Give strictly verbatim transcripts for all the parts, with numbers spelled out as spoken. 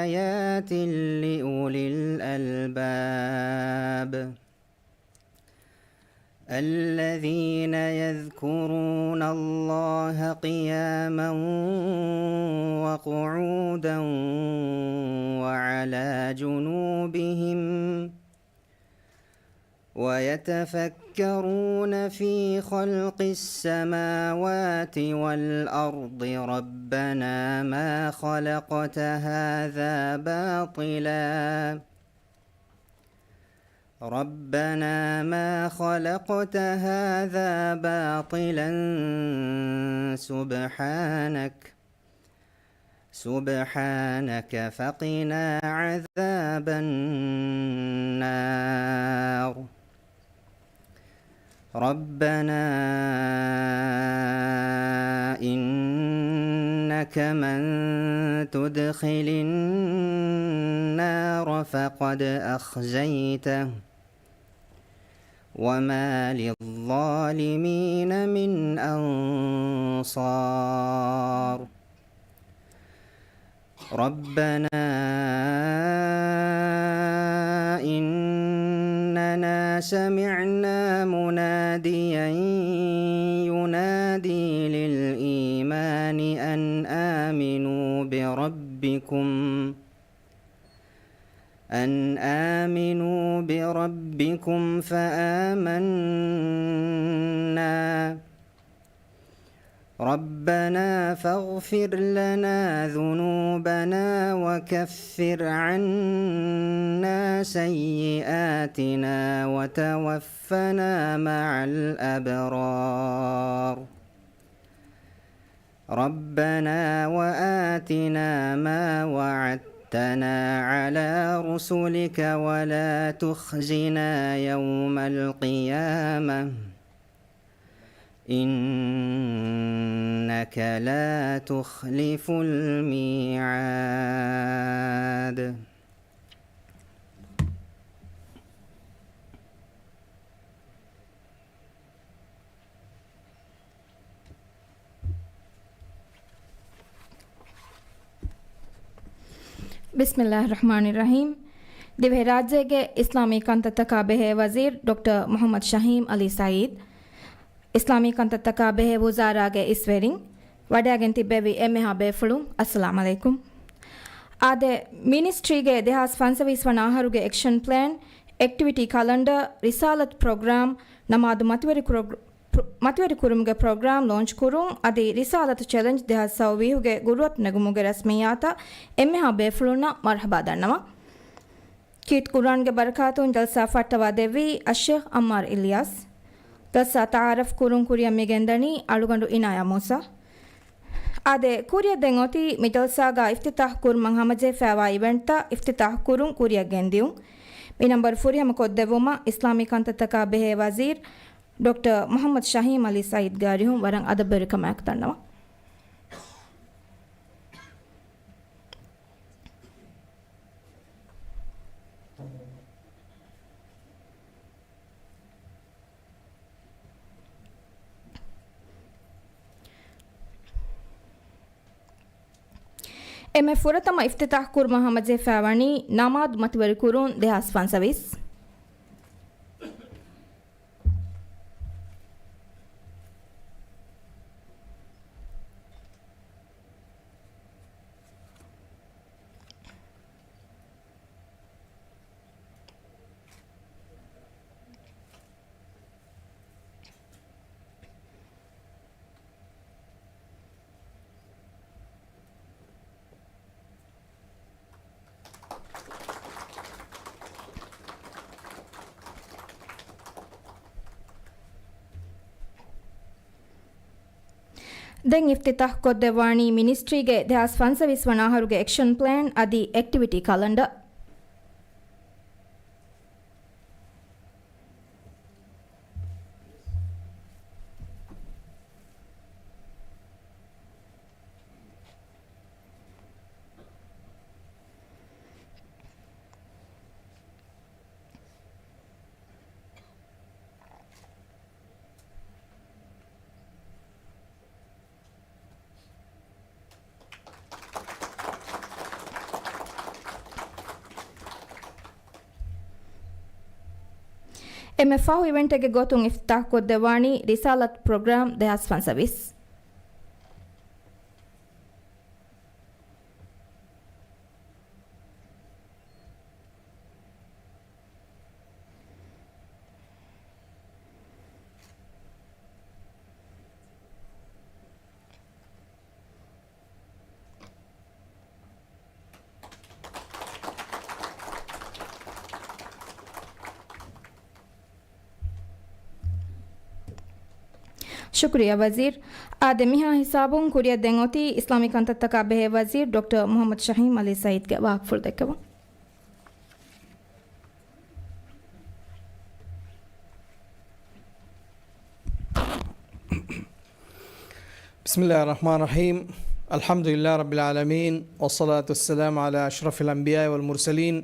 لآيات لأولي الألباب. الذين يذكرون الله قياما وقعودا وعلى جنوبهم ويتفكرون في خلق السماوات والأرض ربنا ما خلقت هذا باطلا ربنا ما خلقت هذا باطلا سبحانك سبحانك فقنا عذاب النار. ربنا إنك من تدخل النار فقد أخزيته وما للظالمين من أنصار. ربنا إننا سمعنا مناديا ينادي للإيمان أن آمنوا بربكم أن آمنوا بربكم فآمنا ربنا فاغفر لنا ذنوبنا وكفر عنا سيئاتنا وتوفنا مع الأبرار. ربنا وآتنا ما وعدتنا على رسلك ولا تخزنا يوم القيامة إنك لا تخلف الميعاد. ބިސްމިއްލާހި ރަޙްމާނި ރަޙީމް. ދިވެހިރާއްޖޭގެ އިސްލާމީ ކަންތައްތަކާ ބެހޭ ވަޒީރު ޑޮކްޓަރ މުޙައްމަދު ޝަހީމް ޢަލީ ސަޢީދު، އިސްލާމީ ކަންތައްތަކާ ބެހޭ ވުޒާރާގެ އިސްވެރިން، ވަޑައިގެން ތިއްބެވި އެންމެހާ ބޭފުޅުން، އައްސަލާމް ޢަލައިކުމް. އާދެ، މިނިސްޓްރީގެ ދެހާސް ފަންސަވީސް ވަނަ އަހަރުގެ އެކްޝަން ޕްލޭން، އެކްޓިވިޓީ ކަލަންޑަރ، ރިސާލަތު ޕްރޮގްރާމް، ނަމާދު މަތިވެރި ކުރޮ-، ޕްރޮ-، މަތިވެރި ކުރުމުގެ ޕްރޮގްރާމް ލޯންޗް ކުރުން އަދި ރިސާލަތު ޗެލެންޖް ދެހާސް ސައުވީހުގެ ގުރުއަތު ނެގުމުގެ ރަސްމިއްޔާތަށް އެންމެހާ ބޭފުޅުންނަށް މަރުޙަބާ ދަންނަވަން. ކީރިތި ޤުރްއާންގެ ބަރަކާތުން ޖަލްސާ ފައްޓަވާ ދެއްވީ އައްޝޭޚް ޢައްމާރު އިލްޔާސް. ޖަލްސާ ތަޢާރަފް ކުރުން ކުރިއަށް މި ގެންދަނީ އަޅުގަނޑު އިނާޔާ މޫސާ. އާދެ، ކުރިއަށް ދެން އޮތީ މި ޖަލްސާގަ އިފްތިތާޙް ކުރުމަށް ހަމަޖެހިފައިވާ އިވެންޓްތައް އިފްތިތާޙް ކުރުން ކުރިއަށް ގެންދިއުން. މި ނަންބަރު ފުރިހަމަ ކޮށްދެއްވުމަށް އިސްލާމީ ކަންތައްތަކާ ބެހޭ ވަޒީރު ޑޮކްޓަރ މުޙައްމަދު ޝަހީމް ޢަލީ ސަޢީދުގެ އަރިހުން ވަރަށް އަދަބުވެރިކަމާއެކު ދަންނަވަން. އެންމެ ފުރަތަމަ އިފްތިތާޙް ކުރުމަށް ހަމަޖެހިފައިވަނީ ނަމާދު މަތިވެރިކުރުން ދެހާސް ފަންސަވީސް. ދެން އިފްތިތާޙް ކޮށްދެއްވާނީ މިނިސްޓްރީގެ ދެހާސް ފަންސަވީސް ވަނަ އަހަރުގެ އެކްޝަން ޕްލޭން އަދި އެކްޓިވިޓީ ކަލަންޑަރ. އެންމެ ފަހު އިވެންޓެއްގެ ގޮތުން އިފްތިތާޙްކޮށްދެއްވާނީ ރިސާލަތު ޕްރޮގްރާމް ދެހާސް ފަންސަވީސް. ޝުކުރިއްޔާ ވަޒީރު. އާދެ، މިހާ ހިސާބުން ކުރިއަށް ދެން އޮތީ އިސްލާމީ ކަންތައްތަކާ ބެހޭ ވަޒީރު ޑޮކްޓަރ މުޙައްމަދު ޝަހީމް ޢަލީ ސަޢީދުގެ ވާހަކަފުޅު ދެއްކެވުން. بسم الله الرحمن الرحيم. الحمد لله رب العالمين، والصلاة والسلام على أشرف الأنبياء والمرسلين،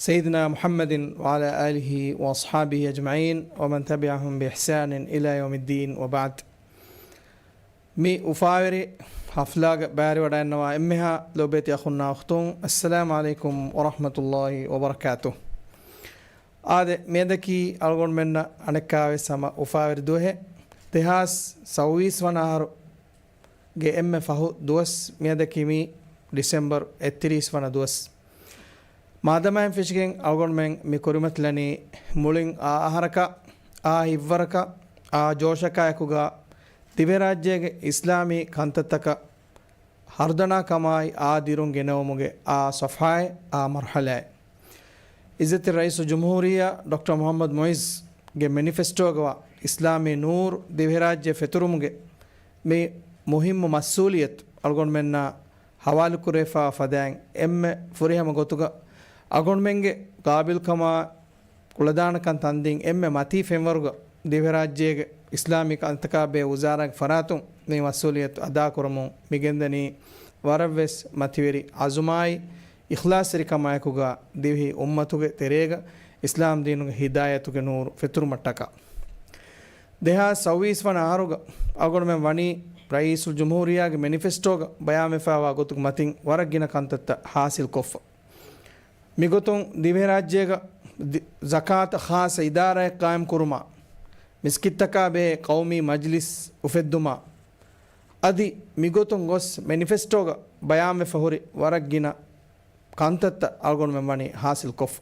سيدنا محمد وعلى آله وأصحابه أجمعين، ومن تبعهم بإحسان إلى يوم الدين، وبعد. މި އުފާވެރި ހަފްލާގަ ބައިވެރިވަޑައިގަންނަވާ އެންމެހާ ލޮބުވެތި އަޚުންނާ އުޚްތުން، އައްސަލާމު ޢަލައިކުމް ވަރަޙްމަތުﷲި ވަބަރަކާތުހު. އާދެ، މިއަދަކީ އަޅުގަނޑުމެންނަށް އަނެއްކާވެސް ހަމަ އުފާވެރި ދުވަހެއް. ދެހާސް ސައުވީސް ވަނަ އަހަރުގެ އެންމެ ފަހު ދުވަސް. މިއަދަކީ މީ ޑިސެމްބަރު އެއްތިރީސް ވަނަ ދުވަސް. މާދަމާއިން ފެށިގެން އަޅުގަނޑުމެން މި ކުރިމަތިލަނީ މުޅިން އާ އަހަރަކަށް، އާ ހިތްވަރަކަށް، އާ ޖޯޝަކާއެކުގަ ދިވެހިރާއްޖޭގެ އިސްލާމީ ކަންތައްތަކަށް ހަރުދަނާ ކަމާއި އާ ދިރުން ގެނައުމުގެ އާ ސަފްޙާއެއް، އާ މަރުޙަލާއެއް. އިއްޒަތްތެރި ރައީސުލްޖުމްހޫރިއްޔާ ޑޮކްޓަރ މުޙައްމަދު މުޢިއްޒުގެ މެނިފެސްޓޯގަވާ އިސްލާމީ ނޫރު ދިވެހިރާއްޖެ ފެތުރުމުގެ މި މުހިއްމު މަސްއޫލިއްޔަތު އަޅުގަނޑުމެންނާ ހަވާލުކުރެވިފާ ފަދައިން އެންމެ ފުރިހަމަ ގޮތުގަ އަޅުގަނޑުމެންގެ ގާބިލްކަމާ ކުޅަދާނަކަން ތަންދީން އެންމެ މަތީ ފެންވަރުގަ ދިވެހިރާއްޖޭގެ އިސްލާމީ ކަންތަކާބެހޭ ވުޒާރާގެ ފަރާތުން މި މަސްއޫލިއްޔަތު އަދާކުރަމުން މިގެންދަނީ ވަރަށްވެސް މަތިވެރި އަޒުމާއި އިޚްލާޞްތެރިކަމާއެކުގަ ދިވެހި އުއްމަތުގެ ތެރޭގަ އިސްލާމްދީނުގެ ހިދާޔަތުގެ ނޫރު ފެތުރުމަށްޓަކާ. ދެހާސް ސައުވީސް ވަނަ އަހަރުގަ އަޅުގަނޑުމެން ވަނީ ރައީސުލްޖުމްހޫރިއްޔާގެ މެނިފެސްޓޯގަ ބަޔާންވެފައިވާ ގޮތުގެ މަތިން ވަރަށް ގިނަ ކަންތައްތައް ހާސިލްކޮށްފަ. މިގޮތުން ދިވެހިރާއްޖޭގަ ދި-، ޒަކާތަށް ޚާއްޞަ އިދާރާއެއް ޤާއިމްކުރުމާ، މިސްކިތްތަކާ ބެހޭ ޤައުމީ މަޖްލިސް އުފެއްދުމާ، އަދި މިގޮތުން ގޮސް މެނިފެސްޓޯގަ ބަޔާންވެފަ ހުރި ވަރަށް ގިނަ ކަންތައްތައް އަޅުގަނޑުމެން ވަނީ ހާސިލްކޮށްފަ.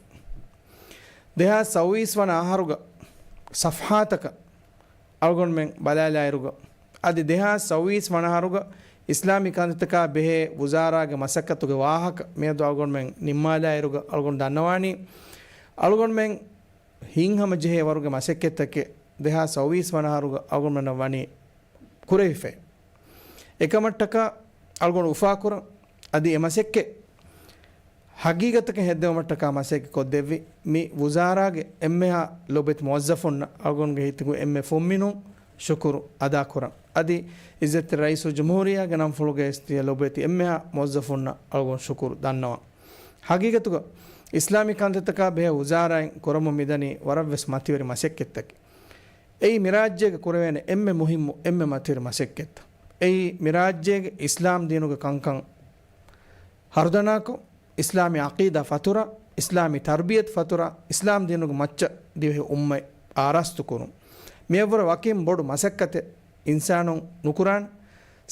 ދެހާސް ސައުވީސް ވަނަ އަހަރުގަ ޞަފްޙާތަކަށް އަޅުގަނޑުމެން ބަލާލާއިރުގަ، އަދި ދެހާސް ސައުވީސް ވަނަ އަހަރުގަ އިސްލާމީ ކަންތައްތަކާ ބެހޭ ވުޒާރާގެ މަސައްކަތުގެ ވާހަކަ މިއަދު އަޅުގަނޑުމެން ނިންމާލާއިރުގަ، އަޅުގަނޑު ދަންނަވާނީ، އަޅުގަނޑުމެން ހިތްހަމަޖެހޭ ވަރުގެ މަސައްކަތްތަކެއް ދެހާސް ސައުވީސް ވަނަ އަހަރުގަ އަޅުގަނޑުމެންނަށް ވަނީ ކުރެވިފައި. އެކަމަށްޓަކާ އަޅުގަނޑު އުފާކުރަން، އަދި އެ މަސައްކަތް ހަގީގަތަކަށް ހެއްދެވުމަށްޓަކާ މަސައްކަތް ކޮށްދެއްވި މި ވުޒާރާގެ އެންމެހާ ލޮބުވެތި މުވައްޒަފުންނަށް އަޅުގަނޑުގެ ހިތުގެ އެންމެ ފުންމިނުން ޝުކުރު އަދާކުރަން. އަދި އިއްޒަތްތެރި ރައީސުލްޖުމްހޫރިއްޔާގެ ނަންފުޅުގައި އިސްތިޔަ ލޮބުވެތި އެންމެހާ މުވައްޒަފުންނަށް އަޅުގަނޑު ޝުކުރު ދަންނަވަން. ހަގީގަތުގަ އިސްލާމީ ކަންތައްތަކާ ބެހޭ ވުޒާރާއިން ކުރަމުން މިދަނީ ވަރަށްވެސް މަތިވެރި މަސައްކަތްތަކެއް. އެއީ މިރާއްޖޭގަ ކުރެވޭނެ އެންމެ މުހިއްމު، އެންމެ މަތިވެރި މަސައްކަތްތައް. އެއީ މިރާއްޖޭގެ އިސްލާމް ދީނުގެ ކަންކަން ހަރުދަނާކޮށް، އިސްލާމީ ޢަޤީދާ ފަތުރަ، އިސްލާމީ ތަރްބިޔަތު ފަތުރަ، އިސްލާމް ދީނުގެ މައްޗަށް ދިވެހި އުއްމަތް އާރާސްތުކުރުން. މިއަށްވުރެ ވަކިން ބޮޑު މަސައްކަތެއް އިންސާނުން ނުކުރާނެ.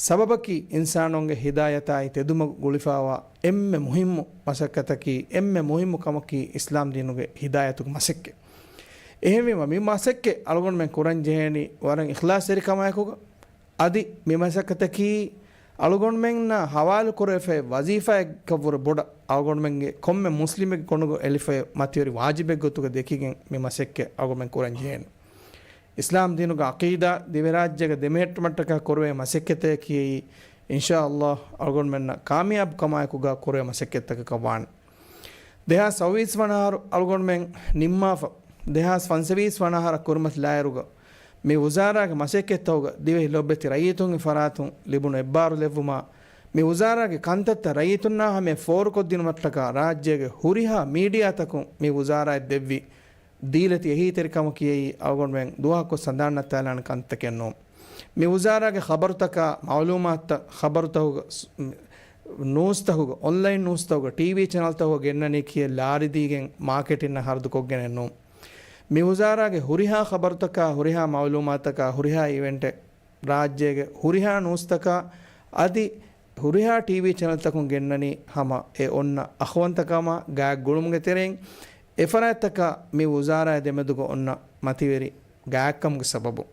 ސަބަބަކީ އިންސާނުންގެ ހިދާޔަތާއި ތެދުމަގު ގުޅިފައިވާ އެންމެ މުހިއްމު މަސައްކަތަކީ، އެންމެ މުހިއްމު ކަމަކީ އިސްލާމް ދީނުގެ ހިދާޔަތުގެ މަސައްކަތް. އެހެންވީމަ، މި މަސައްކަތް އަޅުގަނޑުމެން ކުރަން ޖެހޭނީ ވަރަށް އިޚްލާޞްތެރިކަމާއެކުގަ، އަދި މި މަސައްކަތަކީ އަޅުގަނޑުމެންނަށް ހަވާލުކުރެވިފައި ވަޒީފާއެއްގަވުރެ ބޮޑަށް އަޅުގަނޑުމެންގެ ކޮންމެ މުސްލިމެއްގެ ކޮނޑުގަ އެޅިފައި މަތިވެރި ވާޖިބެއް ގޮތުގަ ދެކިގެން މި މަސައްކަތް އަޅުގަނޑުމެން ކުރަން ޖެހޭނެ. އިސްލާމް ދީނުގެ ޢަޤީދާ ދިވެހިރާއްޖޭގަ ދެމެހެއްޓުމަށްޓަކާ ކުރެވޭ މަސައްކަތަކީ އިންޝާﷲ އަޅުގަނޑުމެންނަށް ކާމިޔާބު ކަމާއެކުގަ ކުރެވޭ މަސައްކަތްތަކަކަށް ވާނެ. ދެހާސް ސައުވީސް ވަނަ އަހަރު އަޅުގަނޑުމެން ނިންމާފަ، ދެހާސް ފަންސަވީސް ވަނަ އަހަރަށް ކުރިމަތިލާއިރުގަ، މި ވުޒާރާގެ މަސައްކަތްތަކުގަ ދިވެހި ލޮބުވެތި ރައްޔިތުންގެ ފަރާތުން ލިބުނު އެއްބާރު ލެއްވުމާ، މި ވުޒާރާގެ ކަންތައްތައް ރައްޔިތުންނާ ހަމަޔަށް ފޯރުކޮށްދިނުމަށްޓަކާ ރާއްޖޭގެ ހުރިހާ މީޑިއާތަކުން މި ވުޒާރާއަށް ދެއްވި ދީލަތި އެހީތެރިކަމަކީ އެއީ އަޅުގަނޑުމެން ދުވަހަކުވެސް ހަނދާން ނައްތާލާނެ ކަންތަކެއް ނޫން. މި ވުޒާރާގެ ޚަބަރުތަކާ، މަޢުލޫމާތުތައް، ޚަބަރުތަކުގަ، ސް-، ނޫސްތަކުގަ، އޮންލައިން ނޫސްތަކުގަ، ޓީވީ ޗެނަލްތަކުގަ ގެންނަނީ ކިޔެއް ލާރިދީގެން މާކެޓިންނަށް ހަރުދުކޮށްގެނެއް ނޫން. މި ވުޒާރާގެ ހުރިހާ ޚަބަރުތަކާ، ހުރިހާ މައުލޫމާތަކާ، ހުރިހާ އިވެންޓެއް ރާއްޖޭގެ ހުރިހާ ނޫސްތަކާ އަދި ހުރިހާ ޓީވީ ޗެނަލްތަކުން ގެންނަނީ ހަމަ އެ އޮންނަ އަޚުވަންތަކަމާ ގާތް ގުޅުމުގެ ތެރެއިން އެ ފަރާތްތަކާ މި ވުޒާރާއާ ދެމެދުގަ އޮންނަ މަތިވެރި ގާތްކަމުގެ ސަބަބުން.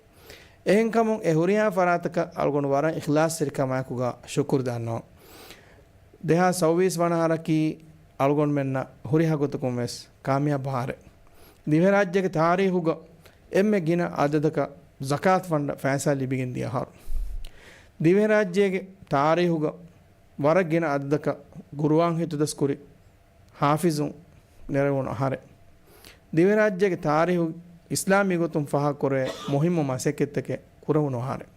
އެހެންކަމުން އެ ހުރިހާ ފަރާތަކަށް އަޅުގަނޑު ވަރަށް އިޚްލާޞްތެރިކަމާއެކުގަ ޝުކުރު ދަންނަވަން. ދެހާސް ސައުވީސް ވަނަ އަހަރަކީ އަޅުގަނޑުމެންނަށް ހުރިހާ ގޮތަކުން ވެސް ކާމިޔާބު އަހަރެއް. ދިވެހިރާއްޖޭގެ ތާރީޚުގަ އެންމެ ގިނަ އަދަދަކަށް ޒަކާތު ފަންޑަށް ފައިސާ ލިބިގެން ދިޔަ އަހަރު. ދިވެހިރާއްޖޭގެ ތާރީޚުގަ ވަރަށް ގިނަ އަދަދަކަށް ގުރުއާން ހިތުދަސްކުރި ހާފިޒުން ނެރެވުނު އަހަރެއް. ދިވެހިރާއްޖޭގެ ތާރީޚު އިސްލާމީ ގޮތުން ފާހަގަކުރެވޭ މުހިއްމު މަސައްކަތްތަކެއް ކުރެވުނު އަހަރެއް.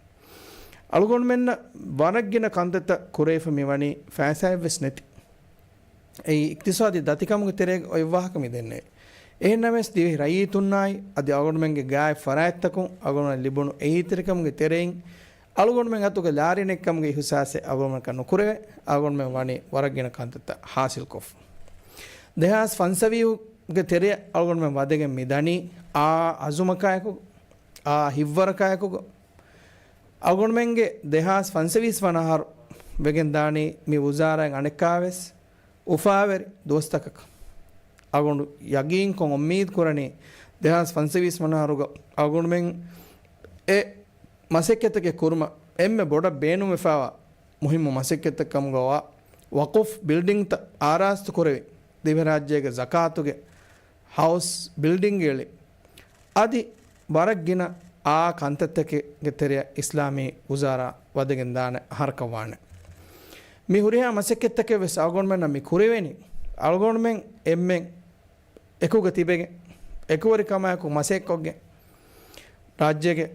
އަޅުގަނޑުމެންނަށް ވަރަށް ގިނަ ކަންތައްތައް ކުރެވިފަ މިވަނީ ފައިސާއެއްވެސް ނެތި. އެއީ އިޤްތިޞާދީ ދަތިކަމުގެ ތެރޭގަ އޮތް ވާހަކަ މި ދެންނެވި. އެހެންނަމަވެސް ދިވެހި ރައްޔިތުންނާއި އަދި އަޅުގަނޑުމެންގެ ގާތް ފަރާތްތަކުން އަޅުގަނޑުމެން ލިބުނު އެހީތެރިކަމުގެ ތެރެއިން އަޅުގަނޑުމެން އަތުގަ ލާރިނެއްކަމުގެ އިޙުސާސެއް އަޅުގަނޑުމެންނަކަށް ނުކުރެވޭ. އަޅުގަނޑުމެން ވަނީ ވަރަށް ގިނަ ކަންތައްތައް ހާސިލްކޮށްފަ. ދެހާސް ފަންސަވީހުގެ ތެރެއަށް އަޅުގަނޑުމެން ވަދެގެން މި ދަނީ އާ އަޒުމަކާއެކު، އާ ހިތްވަރަކާއެކު، އަޅުގަނޑުމެންގެ ދެހާސް ފަންސަވީސް ވަނަ އަހަރު ވެގެން ދާނީ މި ވުޒާރާއިން އަނެއްކާވެސް އުފާވެރި ދުވަސްތަކަކަށް. އަޅުގަނޑު ޔަގީންކޮށް އުއްމީދު ކުރަނީ ދެހާސް ފަންސަވީސް ވަނަ އަހަރުގަ އަޅުގަނޑުމެން އެ މަސައްކަތްތަކެއް ކުރުމަށް އެންމެ ބޮޑަށް ބޭނުންވެފައިވާ މުހިއްމު މަސައްކަތްތައް ކަމުގަ ވާ ވަޤުފް ބިލްޑިންތައް އާރާސްތު ކުރެވި، ދިވެހިރާއްޖޭގެ ޒަކާތުގެ ހައުސް ބިލްޑިންގެ އެޅި، އަދި ވަރަށް ގިނަ އާ ކަންތައްތަކެއްގެ ތެރެއަށް އިސްލާމީ ވުޒާރާ ވަދެގެން ދާނެ އަހަރަކަށް ވާނެ. މި ހުރިހާ މަސައްކަތްތަކެއް ވެސް އަޅުގަނޑުމެންނަށް މި ކުރެވެނީ، އަޅުގަނޑުމެން އެންމެން އެކުގަ ތިބެގެން، އެކުވެރިކަމާއެކު މަސައްކަތްކޮށްގެން، ރާއްޖޭގެ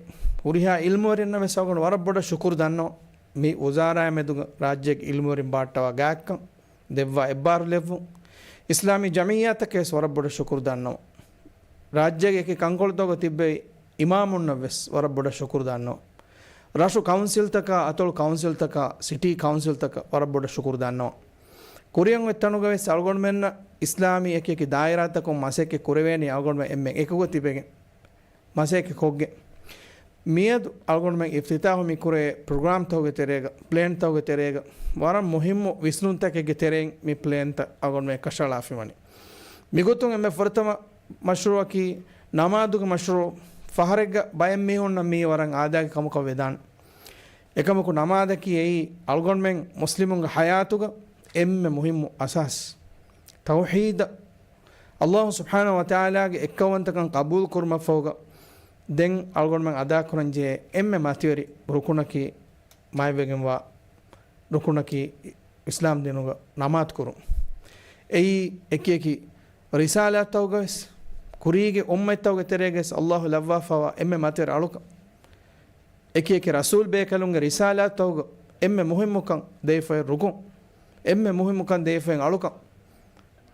ހުރިހާ އިލްމުވެރިންނަށް ވެސް އަޅުގަނޑު ވަރަށް ބޮޑަށް ޝުކުރު ދަންނަވަން. މި ވުޒާރާއާ މެދުގަ ރާއްޖޭގެ އިލްމުވެރިން ބާއްޓަވާ ގާތްކަން، ދެއްވާ އެއްބާރުލެއްވުން، އިސްލާމީ ޖަމިއްޔާތަކަށް ވެސް ވަރަށް ބޮޑަށް ޝުކުރު ދަންނަވަން. ރާއްޖޭގެ އެކި ކަންކޮޅުތަކުގަ ތިއްބެވި އިމާމުންނަށް ވެސް ވަރަށް ބޮޑަށް ޝުކުރު ދަންނަވަން. ރަށު ކައުންސިލްތަކާ، އަތޮޅު ކައުންސިލްތަކާ، ސިޓީ ކައުންސިލްތަކަށް ވަރަށް ބޮޑަށް ޝުކުރު ދަންނަވަން. ކުރިއަށް އޮތް ތަނުގަ ވެސް އަޅުގަނޑުމެންނަށް އިސްލާމީ އެކި އެކި ދާއިރާތަކުން މަސައްކަތް ކުރެވޭނީ އަޅުގަނޑުމެން އެންމެން އެކުގަ ތިބެގެން މަސައްކަތް ކޮށްގެން. މިއަދު އަޅުގަނޑުމެން އިފްތިތާޙު މި ކުރެވޭ ޕްރޮގްރާމްތަކުގެ ތެރޭގަ، ޕްލޭންތަކުގެ ތެރޭގަ ވަރަށް މުހިއްމު ވިސްނުންތަކެއްގެ ތެރެއިން މި ޕްލޭންތައް އަޅުގަނޑުމެން ކަށައަޅާފައިވަނީ. މިގޮތުން އެންމެ ފުރަތަމަ މަޝްރޫޢަކީ ނަމާދުގެ މަޝްރޫޢު. ފަހަރެއްގަ ބައެއް މީހުންނަށް މީ ވަރަށް އާދައިގެ ކަމަކަށް ވެދާނެ. އެކަމަކު ނަމާދަކީ އެއީ އަޅުގަނޑުމެން މުސްލިމުންގެ ޙަޔާތުގަ އެންމެ މުހިއްމު އަސާސް. ތައުޙީދަށް، ﷲ ސުބްޙާނަހޫ ވަތަޢާލާގެ އެއްކައުވަންތަކަން ޤަބޫލު ކުރުމަށްފަހުގަ ދެން އަޅުގަނޑުމެން އަދާކުރަންޖެހޭ އެންމެ މަތިވެރި ރުކުނަކީ، މާތްވެގެންވާ ރުކުނަކީ އިސްލާމް ދީނުގަ ނަމާދު ކުރުން. އެއީ އެކި އެކި ރިސާލާތްތަކުގަވެސް، ކުރީގެ އުއްމަތްތަކުގެ ތެރޭގަވެސް ﷲ ލައްވާފައިވާ އެންމެ މަތިވެރި އަޅުކަން. އެކި އެކި ރަސޫލް ބޭކަލުންގެ ރިސާލާތްތަކުގަ އެންމެ މުހިއްމުކަން ދެވިފައި ރުކުން، އެންމެ މުހިއްމުކަން ދެވިފައި އަޅުކަން،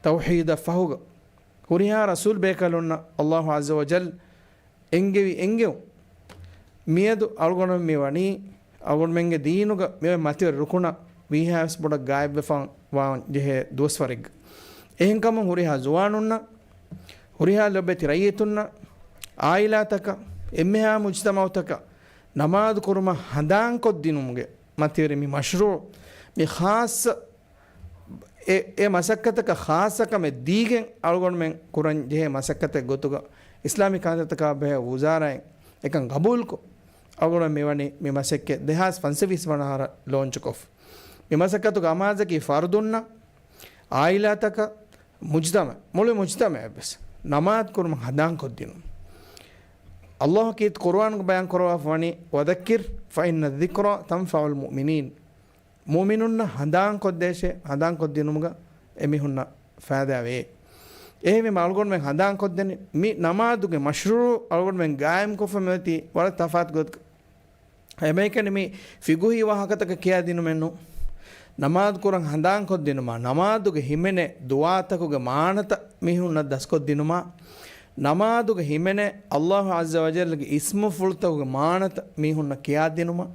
ތައުޙީދަށް ފަހުގަ ހުރިހާ ރަސޫލް ބޭކަލުންނަށް ﷲ ޢައްޒަ ވަޖައްލަ އެންގެވި އެންގެވުން. މިއަދު އަޅުގަނޑުމެން މި ވަނީ އަޅުގަނޑުމެންގެ ދީނުގަ މިއޮތް މަތިވެރި ރުކުނަށް ވީހާވެސް ބޮޑަށް ގާތްވެފަ ވާން ޖެހޭ ދުވަސްވަރެއްގަ. އެހެންކަމުން ހުރިހާ ޒުވާނުންނަށް، ހުރިހާ ލޮބެތި ރައްޔިތުންނަށް، ޢާއިލާތަކަށް، އެންމެހާ މުޖްތަމަޢުތަކަށް ނަމާދު ކުރުމަށް ހަނދާންކޮށްދިނުމުގެ މަތިވެރި މި މަޝްރޫޢު، މި ޚާއްޞަ އެ، އެ މަސައްކަތަކަށް ޚާއްޞަކަމެއް ދީގެން އަޅުގަނޑުމެން ކުރަން ޖެހޭ މަސައްކަތެއް ގޮތުގަ އިސްލާމީ ކަންތައްތަކާ ބެހޭ ވުޒާރާއިން އެކަން ގަބޫލުކޮށް، އަޅުގަނޑުމެން މިވަނީ މި މަސައްކަތް ދެހާސް ފަންސަވީސް ވަނަ އަހަރަށް ލޯންޗުކޮށްފަ. މި މަސައްކަތުގެ އަމާޒަކީ ފަރުދުންނަށް، ޢާއިލާތަކަށް، މުޖްތަމަޢަށް، މުޅި މުޖްތަމަޢަށްވެސް ނަމާދު ކުރުމަށް ހަނދާންކޮށްދިނުން. ﷲ ކީރިތި ޤުރުއާނުގަ ބަޔާން ކުރައްވާފަ ވަނީ، وَذَكِّرْ فَإِنَّ الذِّكْرَىٰ تَنفَعُ الْمُؤْمِنِينَ. މުއުމިނުންނަށް ހަނދާންކޮށްދޭށޭ، ހަނދާންކޮށްދިނުމުގަ އެމީހުންނަށް ފައިދާވޭ. އެހެންވީމަ އަޅުގަނޑުމެން ހަނދާންކޮށްދެނީ މި ނަމާދުގެ މަޝްރޫޢު އަޅުގަނޑުމެން ގާއިމްކޮށްފަ މިއޮތީ ވަރަށް ތަފާތު ގޮތަކަށް. އެމައިކަނި މި ފިޤުހީ ވާހަކަތަކަށް ކިޔާދިނުމެއްނު. ނަމާދު ކުރަން ހަނދާންކޮށްދިނުމާ، ނަމާދުގެ ހިމެނޭ ދުޢާތަކުގެ މާނަތައް މީހުންނަށް ދަސްކޮށްދިނުމާ، ނަމާދުގެ ހިމެނޭ ﷲ ޢައްޒަ ވަޖައްލަގެ އިސްމުފުޅުތަކުގެ މާނަތައް މީހުންނަށް ކިޔާދިނުމަށް،